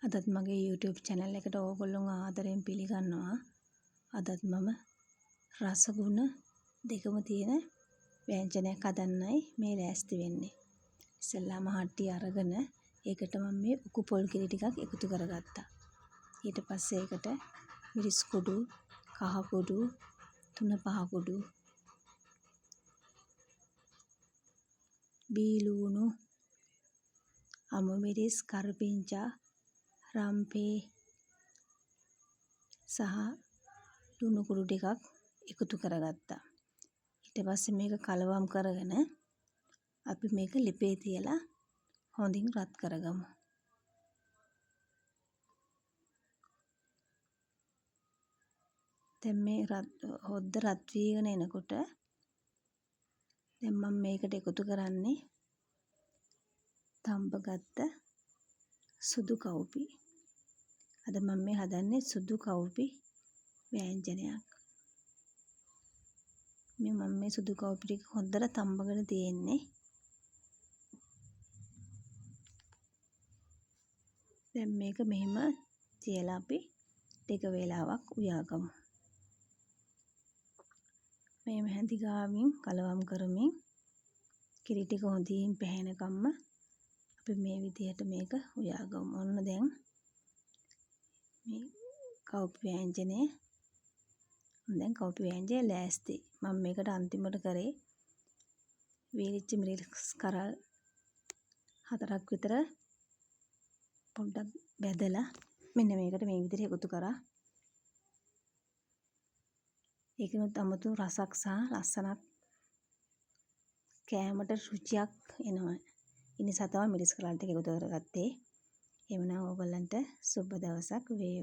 අදත් මගේ YouTube channel එකට ඕගොල්ලොන්ව ආදරෙන් පිළිගන්නවා. අදත් මම රසගුණ දෙකම තියෙන ව්‍යංජනයක් හදන්නයි මේ ලෑස්ති වෙන්නේ. ඉස්සෙල්ලාම හට්ටිය අරගෙන ඒකට මම මේ උකු පොල් කිරි ටිකක් එකතු කරගත්තා. ඊට පස්සේ ඒකට මිරිස් කුඩු, කහ කුඩු, 3-5 කුඩු, බීලූණු, අමු මිරිස්, කරපිංචා, රම්පේ සහ ලුණු කුඩු ටිකක් එකතු කරගත්තා. ඊට පස්සේ මේක කලවම් කරගෙන අපි මේක ලිපේ තියලා හොඳින් රත් කරගමු. දැන් මේ හොද්ද රත් වීගෙන එනකොට දැන් මම මේකට එකතු කරන්නේ තම්බගත්ත සුදු කව්පි. අද මම මේ හදන්නේ සුදු කව්පි ව්‍යංජනයක්. මේ මම මේ සුදු කව්පි ටික හොඳට තම්බගෙන තියෙන්නේ. දැන් මේක මෙහෙම තියලා අපි ටික වේලාවක් උයාගමු. මෙහෙම හැඳි ගාමින් කලවම් කරමින් කිරි ටික හොඳින් පැහැෙනකම්ම අපි මේ විදිහට මේක උයාගමු. ඔන්න දැන් මේ කව්පි ව්‍යංජනය දැන් කව්පි ව්‍යංජනය ලෑස්ති. මම මේකට අන්තිමට කරේ වීලිච්ච මිරිස් කරල් 4ක් විතර පොඩ්ඩක් බැදලා මෙන්න මේකට මේ විදිහට එකතු කරා. ඒකනොත් අමුතු රසක් සහ ලස්සනක් කෑමට රුචියක් එනවා. ඒ නිසා තමයි මිරිස් කරල් ටික එකතු කරගත්තේ. එහෙමනම් ඕගොල්ලන්ට සුබ දවසක් වේවා.